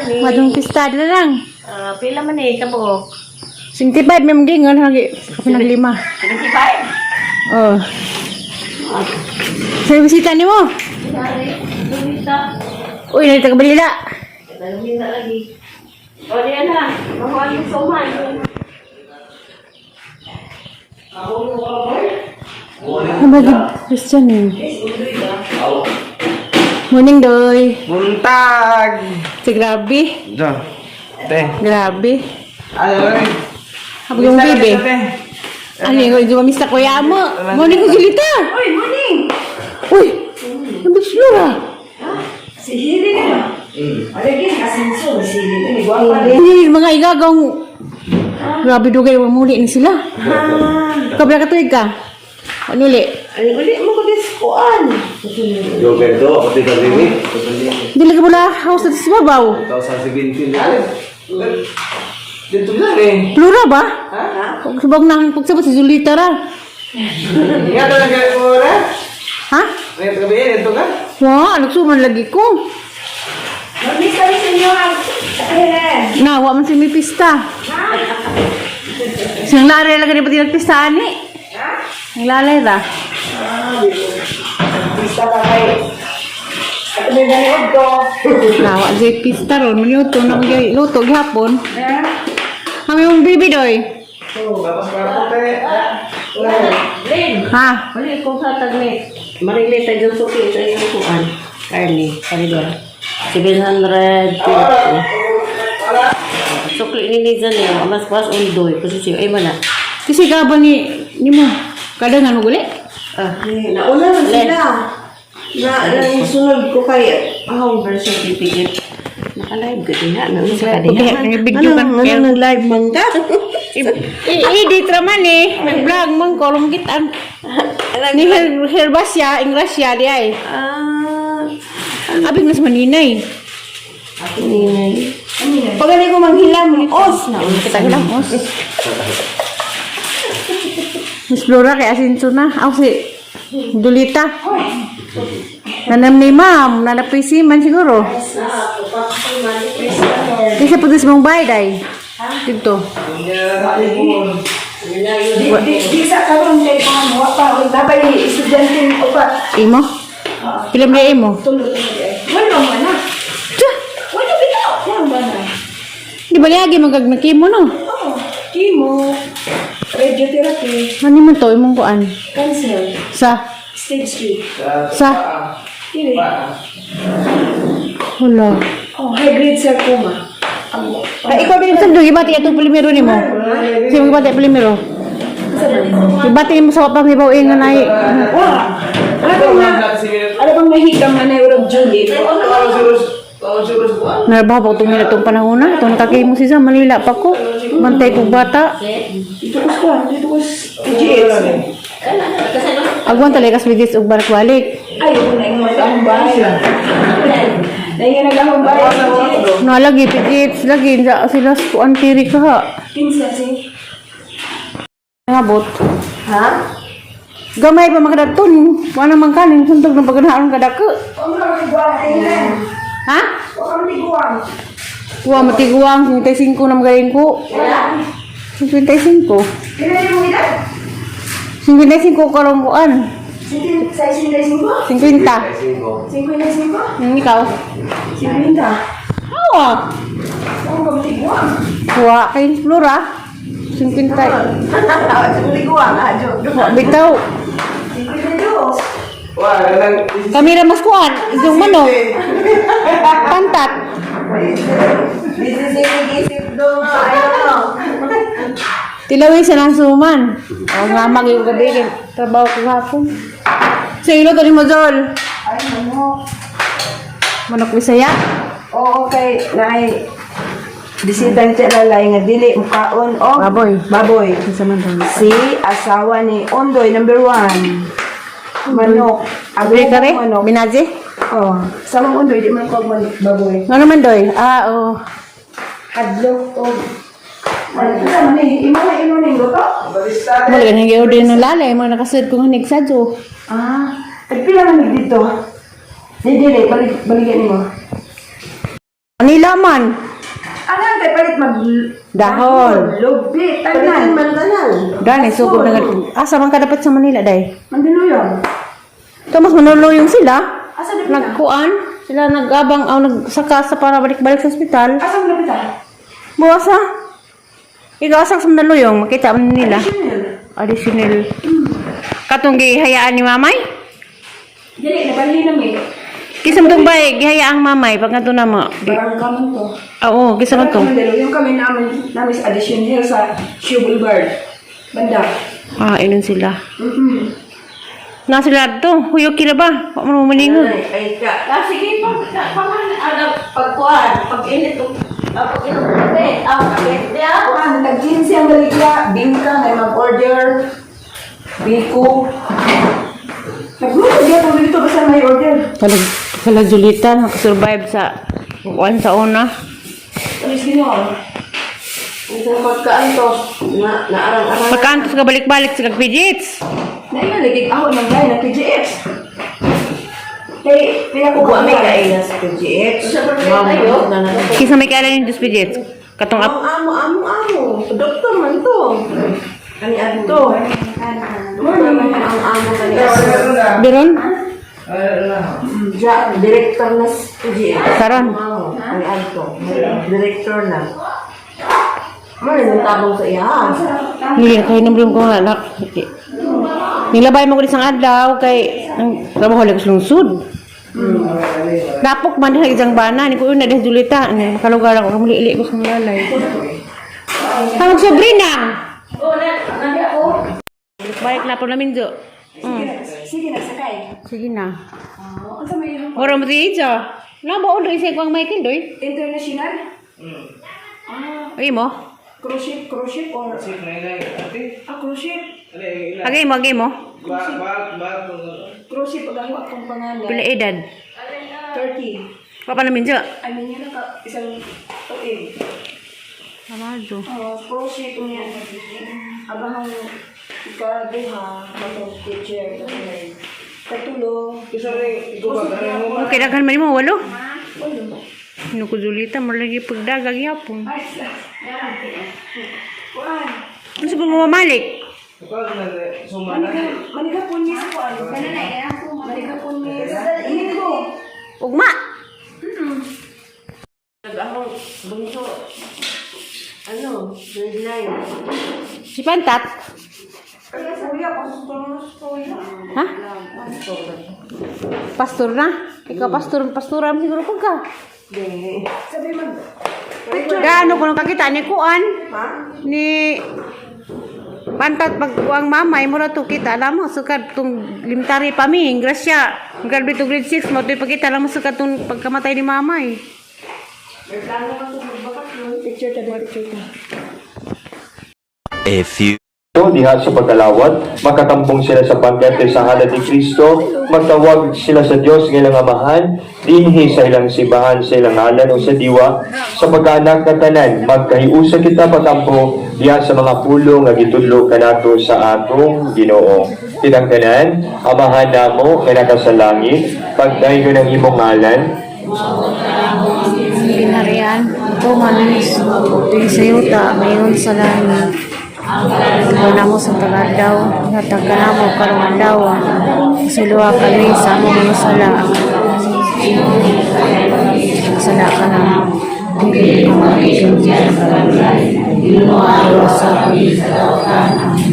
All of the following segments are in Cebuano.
ni. Madong pista na lang. Ah, pila man eh, kabuok. 55 may mga lagi. Ako naglima. 75? Oh. Sa bisita ni mo? Lumita. Uy, nalita ka balila. Lumita lagi. O, diyan na. Makuha yung suman. Ang bagi Christian eh. Morning, Doy. Buntag! Si grabe. Jo. Te. Grabe. Ano rin? Habang yung bibi. Ano yung yung mista kuya mo? Morning ko Julita. Uy, morning! Uy, ang bislura. Si Hili na. Alagin, asinso, si Hili. Ni Guapa din. Hindi, mga igagaw. Grabe dugay, muli ni sila. Kabla ka tuig ka. Ano uli? Ay, uli mo ko diskuan. Yo ganito, ako din kami. Hindi lagi mula house na sa babaw. 2017 Dito lang eh. Plura ba? Ha? Pagsabog na, pagsabot si Julita ra. Nga ka lang kaya mo ra? Ha? Ngayon gabi eh, dito ka? Wa, nagsuman lagi ko. Mag-miss kami sa inyo ang eh. Na, wa man si may pista. Siyang lare lang ganyan pati nagpista ani. Ang lalay ra. Pista ka kay. At may ganiod ko. Na, wa si pista ron. Maniuto na mag luto gihapon. Ha? Kami mong bibi doy. Tapos para ko te. Lin! Ha? Bali ko sa tag ni. Marilita yung suki sa iyong kuan. Carly, Paridor. 750. Sukli ni Nizan niya, mas pas undoy. Kasi siya, ay mana. Kasi ka ba ni, ni mo? Kada nga nuguli? Ah, Eh, nauna na sila. Na, nang sunod ko kay ahong birth certificate. Naka-live ka diha. Nang sa ka Okay, diha. nag-video ka. Ano, ano, nag-live man ka? I-edit raman eh. Nag-vlog man ko. Lumgitan. Ni Herbasya, Ingrasya, di ay. Ah, Abig mas maninay. ninay. Pagaling ko manghilam, os. Nauna kita hilang os. Miss Flora kay asinso na. Ako si Dulita. Nanam ni ma'am, nanapisi man siguro. Kasi po mong bayad ay. Dito. Di, di, di sa karon kay pang wa pa, dabay estudyante o pa. Imo? Pila mo imo? Tulo tulo di ay. Wala man na. Tsa! Wala bitaw. Wala man na. Di ba lagi magagnakimo no? Oh, chemo, radiotherapy, Ano man to imong kuan? cancer, Sa stage 3. sa Kini. wala. Oh, high grade sarcoma. Ay, ikaw din sa dugi bati atong primero nimo. Sino bati primero? Ibati mo sa pang hibaw nga nay. Wah. Ano bang na, ano bang nahikam na na urag Julie? Narbaho pa itong itong panahon na. Itong nakakimo si sa Manila pa ko. Bantay kong bata. Dito ko sa, dito ko sa PGH. Agwan talaga sa bigis og balik. Ay, na yung mag-ahong bahay. Na yung nag-ahong bahay. No lagi pigits lagi sa sila sa kuan tiri ka ha. Kinsa si? Ngabot. Ha? Gamay pa makadaton. Wala man kanin suntog ng paganaon kadako. Huwag ka matiguang, tingnan. Ha? Huwag ka matiguang. Wa matiguang 55 na magaling ko. 55. Kailan yung edad? 55 karong kuan. Sa 65? 50. 55? Ikaw? 50. Hawa. Huwag ka matiguang. Wa kay Flora. 50. Matiguang, ah, joke. Wa bitaw. 52. Wah, ganang Kamera mas kuan, yung manok. Pantat. This is isip do nga, ano. Tilawin sa nang suman. O nga mag yung gabi kay trabaho ko hapon. Sa ilo to ni mo Zol. Ay, manok. Manok Bisaya. Oo, kay naay bisita ni lalay nga dili mukaon og Baboy. Baboy. Kinsa man to? Si asawa ni Ondoy number 1. Manok. Abre kare? Manok. Binaje? Oh, sa mong Ondoy di man ko manok baboy. Nga naman doy? Ah, oo. Hadlok og ano man eh, imo na imo ning luto? Barista. Mula ganyan gayo din ng lalay. Mga nakasud ko nga nagsadyo. Ah, tagpila man dito. Di dili balik baligyan nimo. Manila man. Ano ang kay palit mag Dahon. Lubi tanan. Man tanan. Dani, sugod na nga. Asa man ka dapat sa Manila, day? Mandaluyong. Thomas, manuluyong sila. Asa dapat na? Nagkuan. Sila nag-abang, aw, nagsaka sa para balik-balik sa ospital. Asa mo dapat ah? Buwasa. Ikaw asa sa Mandaluyong, makita man nila. Additional. Katong gihayaan ni mamay? Dili nabali na mi. Kisa mo tong bay, gihayaang mamay pag ngadto na mo. Barangka man to. Ah, Oo, kisa man to. Mandaluyong kami namin namin sa Addition Hill sa Shoe Boulevard. Banda. Ah, inon sila. Na sila to, huyok kila ba? Wa man mo malingog. Ay ka. Ah, sige pa pa ano pagkuan, pag init pag inom kape. Ah, kape. Di ah. Kuan tag 15 ang baligya, bingka may mag-order. Biko. Nagluto gyapon dito basta may order. Kala kala Julita nakasurvive sa kuan sa una. Alis Ginoo. Ang pagkaantos na naarang-arang. Pagkaantos ka balik-balik sa kagpidgits. Naingon lagi ako nang gay na PGX. Kay pila ko Wa may kaila sa PGX. Ma'am, na na. Kisa may kailan yung dos pidgits. Katong Amo amo amo amo. Doktor man to. Kani adto. Doktor man ang amo kani adto. Biron? Ja, director na sa PGX. Karon. Amo, kani adto. Director na. Mo nang tabong sa iya. Hindi kayo nang ko nga anak. Nilabay mo ko isang adlaw kay ang trabaho lang sa lungsod. Dapok man diha isang bana ni ko una dahil Julita ni makalugar ako muli ili ko sa lalay. Tawag sobrina. Balik na po namin do. Sige na sakay. Sige na. Oh, unsa may iyang Ora mo ti ijo. Na ba ulo isa ko ang Michael doy? international? Ay mo. Cruise ship, cruise ship or ah, cruise ship. Agay mo, agay mo. Cruise ship ang akong pangalan. Pila edad. 30. Pa pa namin jo. I mean, yun ang isang tuig. Amado. Oh, cruise ship niya. Abang ikaduha, matong teacher. Katulo. Okay, daghan man mo walo. Ino ko Julita mo lagi pagdagag yapon. Ay, sa. Kuan. Ano sa pagmamalik? Maniga, maniga po niya sa kuan. Maniga po niya sa Linggo. Ugma! Ako bunso. Ano, grade 9. Si Pantat? Kaya sabi ako, pastor na. Ha? Pastor na? Ikaw pastor, pastora mo siguro pag ka. Di. Sabi mag, Gaano ko nang kakita ni Kuan? Ni Pantat pag kuang mamay mo na to kita alam mo sukad tong limtari pa mi grasya graduate to grade 6 mo to'y pagkita alam mo sukad tong pagkamatay ni mamay. Picture ta, picture ta. A few Ito, diha sa pagkalawat, makatampong sila sa bangkete sa halad ni Kristo, magtawag sila sa Dios ng ilang amahan, dinhi sa ilang simbahan, sa ilang ngalan o sa diwa, sa pagkaanak na tanan, magkahiusa kita patampo diha sa mga pulo nga gitudlo kanato sa atong Ginoo. Kitang tanan, amahan namo nga naka sa langit, pagdayon ang imong ngalan, Pinarian, ito manis, sa yuta, mayon sa langit. Ikaw na mo sa tagadaw, hatag ka na mo karong adlaw. Suluwa kami sa among mga sala. Sala ka na.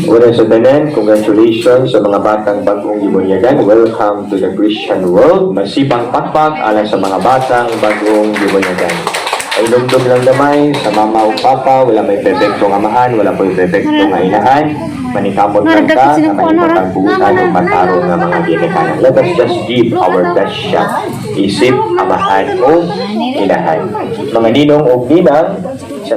Una sa tanan, congratulations sa mga batang bagong gibunyagan. Welcome to the Christian world. Masipang pakpak alang sa mga batang bagong gibunyagan. Ay dumdum lang damay sa mama o papa, wala may pepektong amahan, wala po'y pepektong nga inahan. Manikamot lang ta, nga mahimot ang buutan o matarong nga mga ginikanan. Let us just give our best shot. Isip, amahan o inahan. Mga ninong o ninang, sa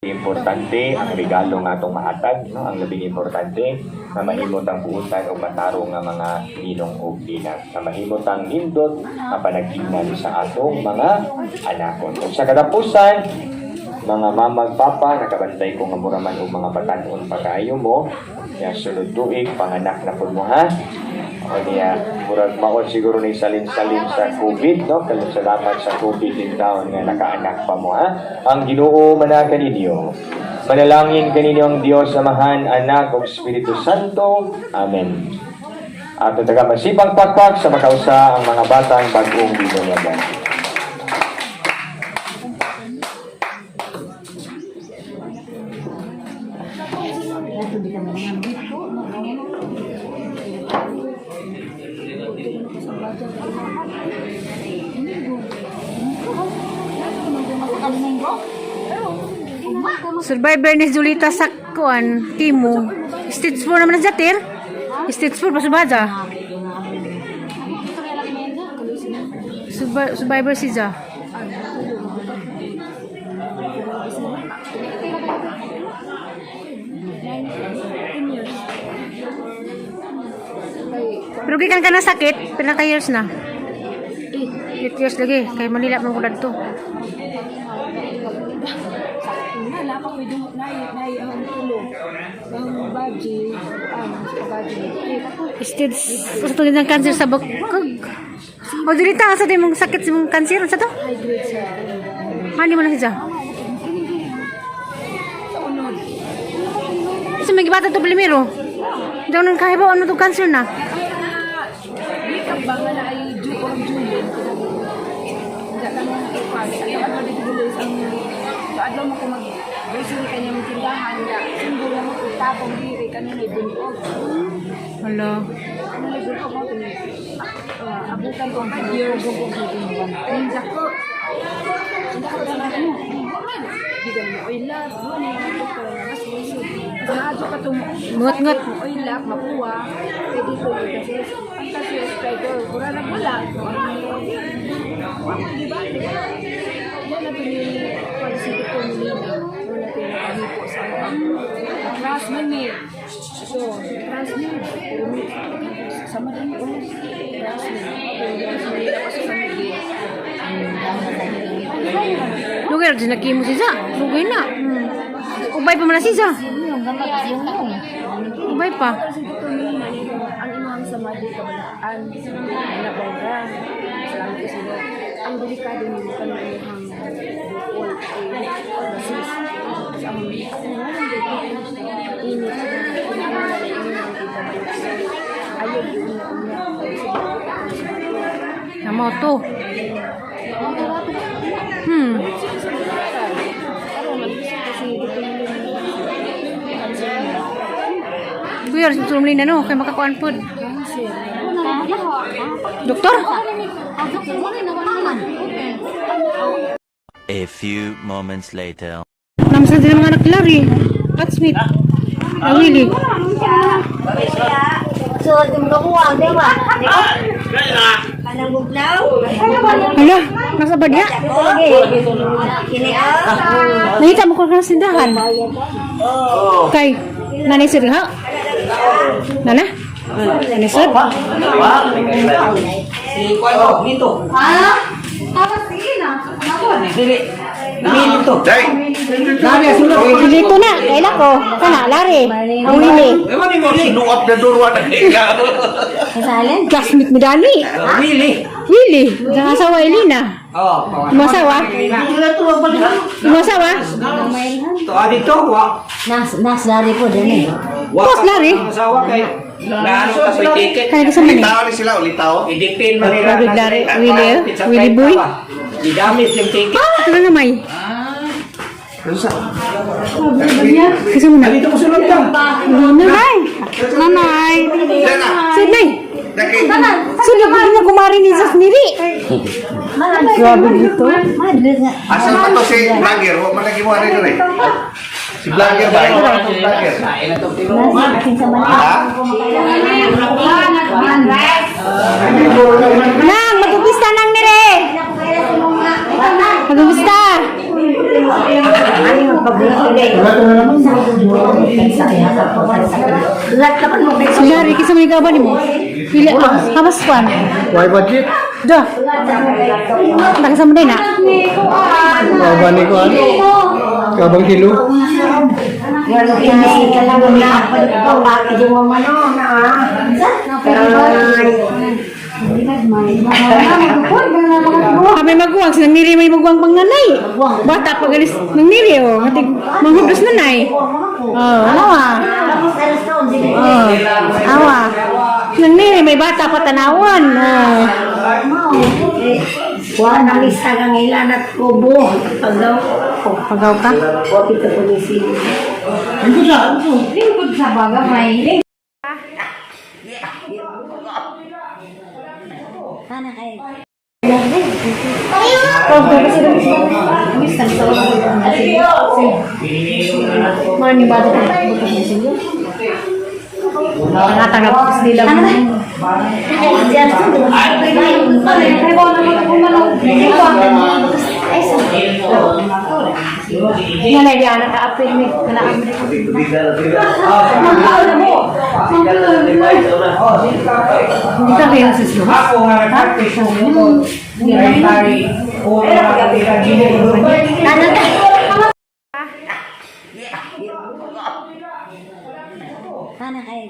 Importante ang regalo nga atong mahatag, no? Ang labing importante nga mahimot ang buutan o matarong nga mga ninong ug ninang, nga mahimot ang nindot nga panag-inan sa atong mga anakon. Ug sa katapusan, mga mamag papa, nakabantay ko nga mura man og mga batan-on pa kaayo mo ya, sunod tuig panganak na pud mo ha. O niya, murag mao siguro ni salin-salin sa COVID, no? Kaya salamat sa COVID in town nga nakaanak pa mo, ha? Ang Ginoo manaka ninyo. Manalangin kaninyo ang Dios Amahan, Anak, ug Espiritu Santo. Amen. At ang taga masipang pakpak sa makausa ang mga batang bagong binunyagan. Survivor ni Julita sa kuan, chemo. Stage 4 naman na siya, Tir. Stage 4 pa subada. Survivor si Ja. Pero gikan ka na sakit, pila ka years na? 8 years lagi, kay Manila man ko to. Wala pa pwede mo na na ang tulo. Ang baji, ang sa baji. Stage, sa to ng cancer sa bakog. O dili ta sa mong sakit sa mong cancer sa to? High grade sa Hani mo na siya. Sa unod. Sa may gibata to primero. Daw nang kahibaw ano to cancer na. Di ka ba nga na ay Ju or Julian? Hindi lang mga ipan. At ano dito gulis ang adlaw mo ko mag grocery kanya mong tindahan nga simbol na mo kung tapong diri kanunay bunog. Hala. Kanunay bunog mo tuni. Abutan ko ang 5 years. Ang dako. Ang dako na mo. Gigan mo oil love, mo ni ko mas lisod. Mas maadyo ka tumo. Ngut-ngut. Oil love makuha. Kay dito kasi ang kasi striker, pura na wala. Wala, di ba? Yan na ni pag-isipit ko ni Lina. Wala tayo nakahipo sa class man ni. So, class ni. Pero may sama din ko. Class ni. Pero dito sa Manila pa sa San Miguel. Lugay ra na kimo si Ja. Lugay na. Ubay pa man na si Ja. Ubay pa. Kasi dito ni ang imuhang samadi kabalaan nabangga. Salamat ko sila. Ang delikado ni kanang imuhang bukol ay basis. Sa ang init. Ayaw yun na unya. Namo to. Kuya, tulong na no, kay makakuan pod. Doktor? A few moments later. Namsa din mga anak Larry. At Smith. Ang Willie. So, tumukuha, di ba? Kanang bugnaw? Hala, nasa ba niya? Kini ah. Nakita mo ko ka sa tindahan. Kay, nanay sir ha? Nana? Nanay sir? Si Kwan, oh, dito. Dili. Dito. Dito na, kaila ko. Kana, lari. Ang Willie. Ewan ni mo, sinuap na durwa na ikaw. Classmate mo dani. Willie. Willie, sa asawa Elena. Oh, Imo asawa? Imo asawa? To ah, dito, wa. Nas lari po din eh. Wa. Boss, lari. Ang asawa kay naano ka sa ticket. Kaya kasi man eh. Ulitaw ni sila, ulitaw. Idipin man nila. Grabe, lari. Willie, Willie boy. Gigamit yung ticket. Ah, ito na namay. Kasi mo na. Dito mo sulod ka. Nanay! Nanay! Sud, nay! Sud, ako mo kumari ni sa niri. Grabe dito. Asa pa to si vlogger? Wa man lagi mo ano rin. Si vlogger ba? Ito ba itong vlogger? Ha? Nang, mag-umpista nang nire! Mag-umpista! Sudari, kisa may gaban mo. Pila, hamas kwan. Why budget? Do. Nakasama mo din na. Kaban ni kuan. Kabang kilo. Kami maguwang, sinang niri may maguwang pang nanay. Bata pag alis ng niri, oh. Matig, manghubos nanay. Oh, awa. Oh, awa. Sinang niri may bata pa tanawan. Oh. Wa nang isa kang ilan at kubo. Pagaw ko. Pagaw ka? Wa pito ko ni si. Lingkod sa baga may. Kana kay. Mga ni bata pa. Nakatanggap ko nila. Nanay, di anak ka-apil ni. Kanaamri. Hindi ka kayo sa slow. Ako nga nag-practice sa motor. Ay, o Kana kay.